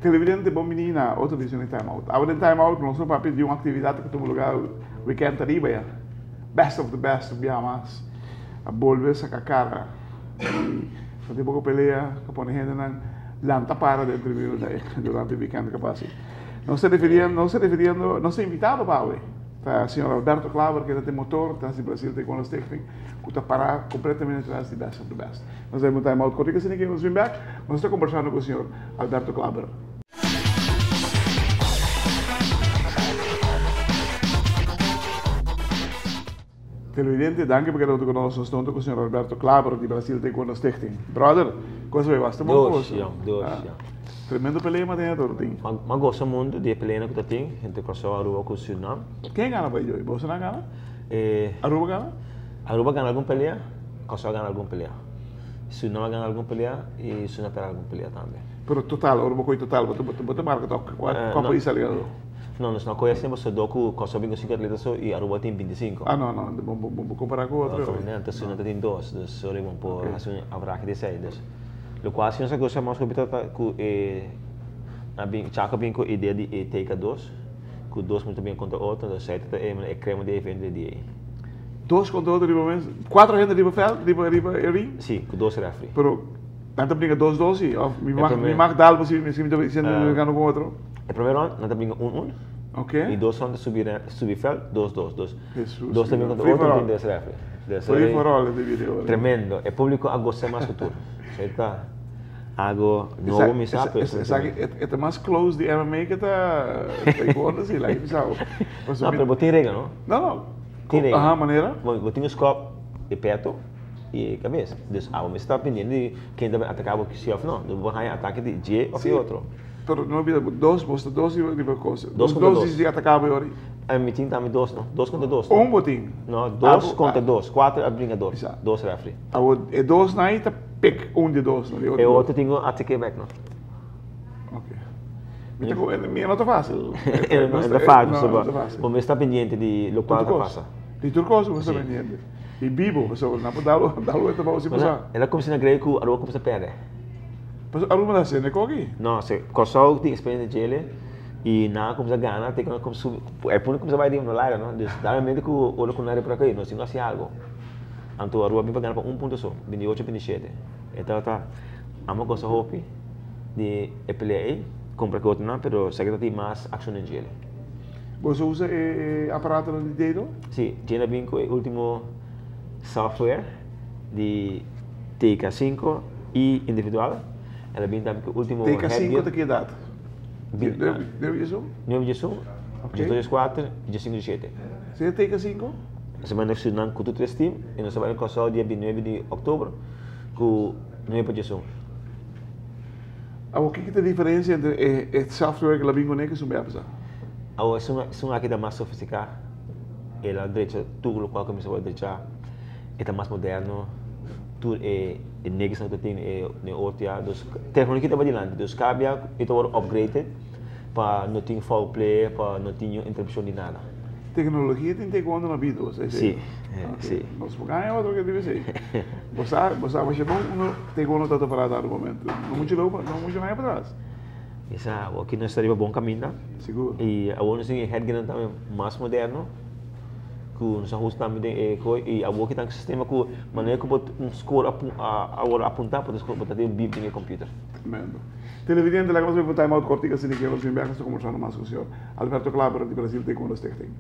Televidente bon bini na otro edicion di Time Out. Awe den Time Out nos lo papia di un actividad cu tuma lugar weekend ariba ya. Best of the best un biaha mas a bolbe saca cara y no tin poco pelea cu pone hendenan lanta para den tribuna durante weekend cu a pasa. Nos ta refiriendo, nos ta refiriendo, nos ta invitado pa awe ta señor Alberto Klaver kende ta e motor tras di Brasil Taekwondo Stichting cu ta para completamente tras di Best of the Best. Nos ta un time out cortico asina que nos bin back nos ta conversando cu señor Alberto Klaver. Televidente, danki pa keda huntu ku nos. Nos ta huntu ku señor Alberto Klaver di Brasil Taekwondo Stichting. Brother, kos bai basta bon kos. Dos, jong, dos, jong. Tremendo pelea ma tin ator tin. Ma gosa mundu di e peleanan ku ta tin entre Kòrsou, Aruba ku Surinam. Ken gana bai djoi? Boso nan gana? Aruba gana? Aruba gana algun pelea, Kòrsou a gana algun pelea. Surinam a gana algun pelea i Surinam a pèrdè algun pelea tambe. Pero total, ora bo kohe total, bo ta marka tòg kua pais a ganadó? No, nos no kohe asina pasobra dor ku Kòrsou bin ku sinku atleta so i Aruba tin bintisinko. Ah, no, no, bo kompará ku otro. Anto Surinam ta tin dos, dus sorry bo por hasi un average di esei. Dus lokual si nos a gosa mas hopi ta ku e a bin Chaco a bin ku e idea di e teka dos, ku dos mucha bin kontra otro, entonces esei ta e krema di e evento di e dia ei. Dos kontra otro riba mes, kuater hende riba vèlt, riba riba e ring? Si, ku dos refri. Pero nan ta bringa dos dos si òf mi mag mi mag dal si mi ta siendo brinkando ku otro? E prome round nan ta bringa un un. Ok. I dos round ta subi subi vèlt dos dos dos. Hesus. Dos ta bringa kontra otro tin dos refri. Free for all e video. Tremendo. E publico a gosa mas ku tur. Esei ta algo nobo mi sa pero. Esaki e ta mas close di MMA ke ta taekwondo si laga bisa bo. No pero bo tin regla no? No no. Tin regla. Aha manera? Bo tin un skòp e peto i e kabes. Dus abo mester ta pendiente di ken ta ataka bo si òf no. Dus bo por haña atake di dje òf di otro. Pero no olbida bo dos bo sta dos riba kos. Dos kontra dos. Dos di ataka bo yori. Mi tin tambe dos no. Dos kontra dos. Un bo tin? No, dos kontra dos. Kuater a bringa dos. Dos refri. Awor e dos nan ei ta pik un di dos no. E otro tin ku atake bek no. Ok. Mi ta ku mi no ta fácil. No ta fácil pasobra bo mester ta pendiente di lokual ta pasa. Di tur kos bo mester ta pendiente. I bibo pasobra nan por dal dal wet abou si bo sa. El a kuminsá na grei ku Aruba kuminsá pèrdè. Pasobra Aruba ta hasiendo e koki. No, se Kòrsou tin eksperensia djele i nan a kuminsá gana te ku nan kuminsá subi e punto kuminsá bai riba no laira no. Dus dal momento ku ora ku nan repara ku nos tin ku hasi algu. Anto Aruba bin pa gana pa un punto so, 28 27. E tabata amo gosa hopi di e pelea ei kompra ku otronan pero sa ke ta tin mas akshon den djele. Boso usa e aparatonan di dedo? Si, djele a bin ku e ultimo software di TK sinku i individual. El a bin tambe ku e ultimo TK sinku ta ki edat? Nuebe djesun? Nuebe djesun, djesdos djeskuater, djesinku djeshete. Si e TK sinku? Nos a bai na Surinam ku tur tres tim i nos a bai na Kòrsou dia bintinuebe di òktober ku nuebe pa djesun. Awor kiko ta e diferensia entre e software ku el a bin kuné ku esun bia pasa? Awor esun aki ta mas sofistiká, el a drecha tur lokual ku mester wòrdu drechá, e ta mas moderno, tur e negisnan ku ta tin den e otro ya, dus teknologia ta bai dilanti, dus kada bia e ta wòrdu upgraded pa no tin foul play, pa no tin niun interupshon di nada. Teknologia tin taekwondo na bida, bo sa esei? Si, si. Nos por gaña otro ke dibi esei. Bo sa, bo sa masha bon unda taekwondo ta pará dado momento. No muchu leu, no muchu aña patras. Mi sa, awor aki nos ta riba bon kaminda. Sigur. I awor nos tin e headgearnan tambe mas moderno, ku nos a husa tambe den e koi, i awor ki ta un sistema ku manera ku bo un score a wòrdu apuntá, bo ta bo ta tin un bip den e computer. Tremendo. Televidente, laga nos bai pa un time out kòrtiku asina ke nos bin bèk nos ta kombersando mas ku señor Alberto Klaver di Brasil Taekwondo Stichting.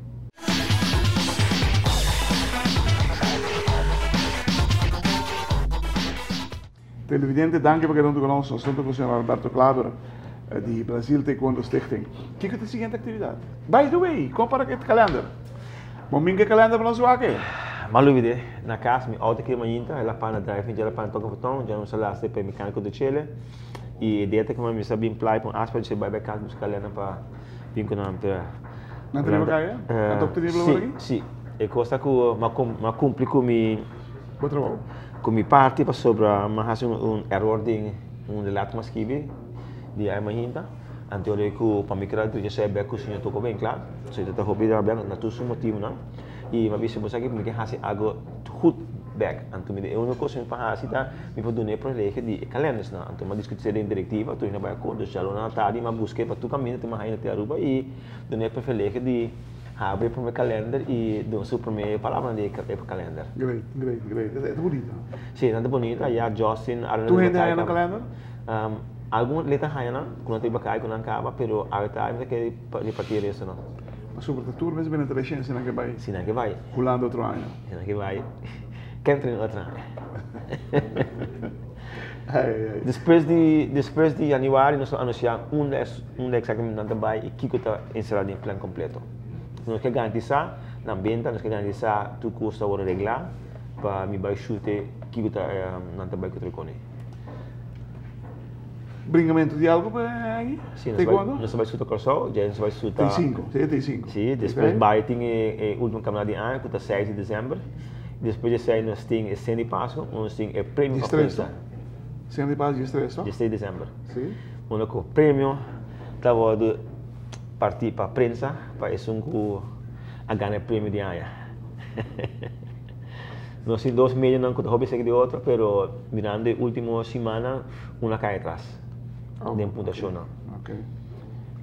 Televidente, danki pa keda huntu ku nos. Nos ta huntu ku señor Alberto Klaver di Brasil Taekwondo Stichting. Kiko ta e siguiente aktividat? By the way, kon para ku e kalender? Bo minga e kalender pa nos wak e? M'a lubid'é na kas, mi outo kere mainta, el a para na driving, dja el a para na toka botòn, dja nos a lastra pa e mekániko di chele. I e dia ta kima mi sa bin playa pa un aspa, dja bai bai kas buska kalender pa bin ku nan. Pero Nan ta riba kaya? Nan ta obtene blou Si, aki? si. E kos ta ku m'a kumpli ku mi Bo trabou? Ku mi parti pasobra mi a hasi un eror den un relato mi a skibi di aña mahinta, anto ora ku pa mi keda drecha esei bek ku señor toko ben kla, so e ta hopi rabia na tur su motibunan i mi a bisa bo sa ki mi ke hasi algu gud bek, anto mi di e uniko kos ku mi por hasi ta mi por duna e privilegio di e kalenders-nan, anto mi a diskuti esei den direktiva tur hende a bai akordo, djaluna na tardi mi a buska e pa tur kaminda te mi a haña te Aruba i duna e privilegio di Habri e prome kalender i duna su prome palabranan di e kalender. Great, great, great. E ta bunita. Si, nan ta bunita. Ya Justin, Arno Tur hende haña nan kalender? Algun leta haña nan, ku nan ta riba kai ku nan kaba, pero awe ta mi ta kere reparti e restonan. Pasobra ta tur mes bini trashen si nan ke bai. Si nan ke bai. Hulanda otro aña. Si nan ke bai. Ken train otro aña. Despues di despues di januari nos lo anuncia unda es unda exactamente nan ta bay y kico ta encerra den e plan completo. Nos ke garantisa nan benta, nos ke garantisa tur cos ta worde regla pa mi bay shute kico ta nan ta bay cu tricone. Bringamento di algo pa aki? Si, nos ta bay nos ta bay shuta Corsou, djey nos ta bay shuta. Tin cinco, si tin cinco. Si, despues bay tin e ultimo campeonato di aña cu ta seis di december. Despues di esei nos tin e Sena di Pasku, nos tin e premio pa prensa. Sena di Pasku diestres, no? Diestres di december. Si. Unda ku premio ta wòrdu partí pa prensa, pa esun ku a gana e premio di aña. Nos tin dos medionan ku ta hopi serka di otro, pero mirando e último simannan, un a kai atras den puntashonnan. Ok.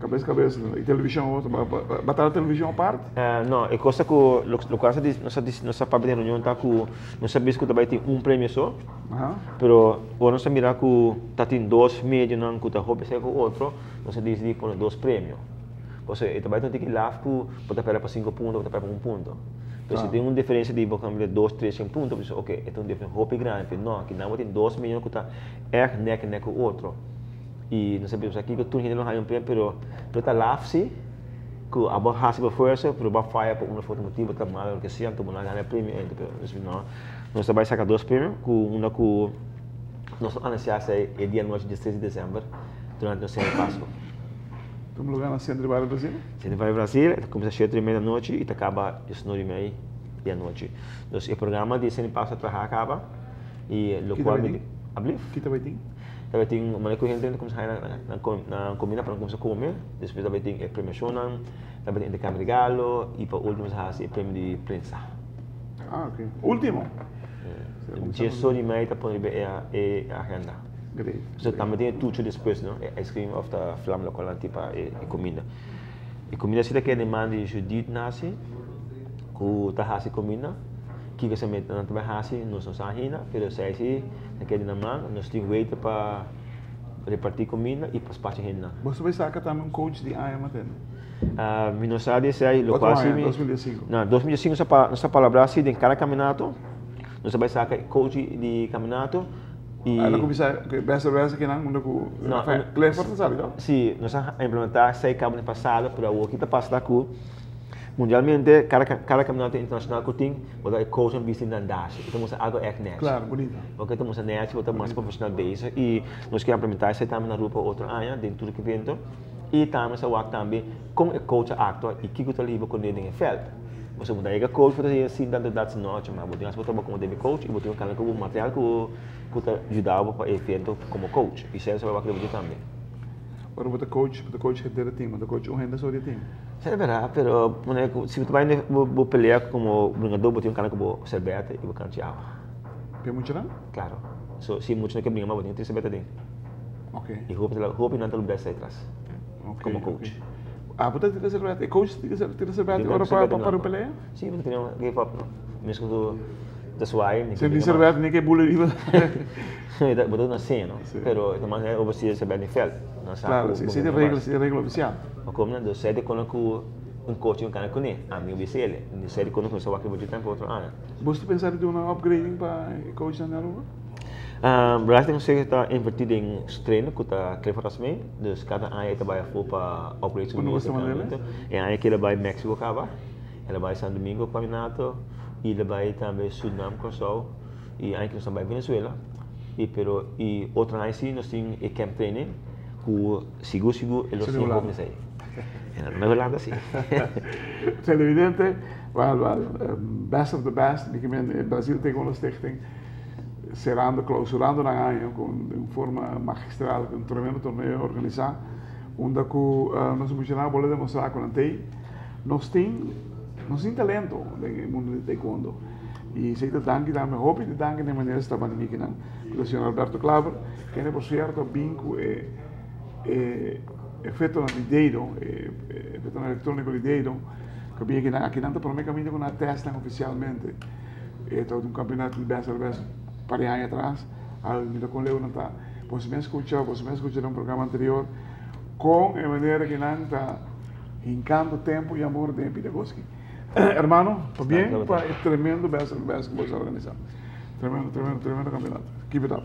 Kabes kabes y television otro ba ta television apart? No, e cosa cu locual nos a nos a papia den reunion ta cu nos a bisa cu ta bay tin un premio so, pero ora nos a mira cu ta tin dos medionan cu ta hopi cerca cu otro, nos a dicidi pone dos premio. Pasobra e ta bay tin un tiki laf cu bo ta perde pa cinco punto, bo ta perde pa un punto. Pero si tin un diferencia di por ehemplo dos, tres shen punto, bo bisa ok, e ta un diferencia hopi grandi, pero no, aki nan bo tin dos medionan cu ta erg nek nek cu otro. Y nos a bisa kiko tur hende lo haña un premio pero pero ta laf si ku abo hasi bo fuersa pero bo a faya pa un of otro motibo ta malo loke sea anto bo no a gana e premio ento pero nos bisa no nos ta bai saka dos premio ku unda ku nos lo anuncia esei e dia nochi diestres di december durante nos cena di pasco. Tuma lugar na Centro di Bario Brasil? Centro di Bario Brasil e ta cuminsa shete y media anochi y ta caba diesnuebe y mei di anochi. Dus e programa di cena di pasco a traha caba y locual mi. Kita bai tin? Ablief? Kita bai tin? Tabatin un manera ku hende ta kuminsá haña nan kumida pa nan kuminsá kome. Despues tabatin e premiashonnan, tabatin interkambio di regalo i pa ultimo nos a hasi e premio di prensa. Ah, oke. Ultimo? Dieso di mei ta pone riba e agenda. Great. So tambe tin e tucho despues, no? E ice cream òf ta flam lokual nan tin pa e kuminda. E kuminda si ta keda den man di Judith Nasi ku ta hasi kuminda. Kiko esei nan ta bai hasi nos no sa ainda, pero esei si ta keda na man. Nos tin waiter pa reparti kuminda i pa spacha hendenan. Bo ta bai saka tambe un coach di aña matende? Mi no sa di esei, lokual si mi. Otro aña, 2015. No, 2015 nos ta palabrá si den kada kaminato nos ta bai saka e coach di kaminato i. Nan a kuminsá ku e best of best akinan unda ku Clifford ta sali to? Si, nos a implementá esei kaba den pasado pero awor ki ta pasa ta ku. Mundialmente, kada kada campeonato internacional cu tin, bo ta e coachnan bisti nan dashi. E ta mustra algo echt nechi. Claro, bunita. Porque e ta mustra nechi, bo ta mas profesional bezig. Y nos kier implementa esey tambe na Aruba otro aña, den tur evento. Y tambe nos a wak tambe con e coach a actua y kico ta liba cune den e veld. Pasobra bo ta yega coach bo ta yega sin tanto dat si nochi, ma bo tin haci bo trabao como debe coach y bo tin un cambio cu bo material cu cu ta yuda bo pa e evento como coach. Y esey nos a bai wak riba dje tambe. Ora bo ta coach, bo ta coach henter e team, bo ta coach un hende so di e team. Sa e berdad, pero manera cu si bo ta bai bo pelea como bringador bo tin un cana cu bo serbete y bo canchi awa. P'e muchanan? Claro. So si e muchanan ke bringa mas bo tin tres serbete aden. Ok. Y hopi ta hopi nan ta lubida esei atras. Ok. Como coach. Ah, bo ta tira serbete? E coach ta tira serbete ora pa para un pelea? Si, bo ta tira give up no. Mescos cu ta suai. Si no tin serbete ni ke bula riba. Bo ta duna seña no. Pero e ta mas obvio si e serbete den veld. Claro, si e regla, si e regla oficial. Ma como nan dos sete kono ku un coche un kana kuné, ami obis'é el. Di sete kono ku nos a wak riba dje tempu otro aña. Bo ta pensa di duna un upgrading pa e coachnan di Aruba? Bryce den conseho ta inverti den su trainer ku ta Clifford Rasmijn. Dus kada aña e ta bai afó pa upgrade su mes. E aña aki el a bai Mexico kaba, el a bai San Domingo Caminato i el a bai tambe Surinam, Kòrsou i aña aki nos ta bai Venezuela. I pero i otro aña si nos tin e camp training ku Sigur sigur e lo siña hopi esei. Na Hulanda si. Televidente, wel wel, best of the best, mi kimen Brazil tegen una stichting. Cerrando, clausurando nan aña cu un forma magistral, cu un tremendo torneo organisa, unda cu nos muchanan a bolbe demostra cu nan tey, nos tin, nos tin talento den e mundo di taekwondo. Y esey ta danki tambe, hopi ta danki na e manera esta banda mikinan, cu ta señor Alberto Klaver, kende por cierto a bin cu e e efectonan di dedo, e efectonan electronico di dedo, cu a bin akinan, akinan ta prome caminda cu nan a test nan oficialmente. E tabata un campeonato di best of the best par di aña atras. Al mira con leu nan ta. Boso mes scucha, boso mes scucha den un programa anterior con e manera que nan ta hincando tempo y amor den e Pitagoski. Hermano, pabien pa e tremendo best of the best cu boso a organisa. Tremendo, tremendo, tremendo campeonato. Keep it up.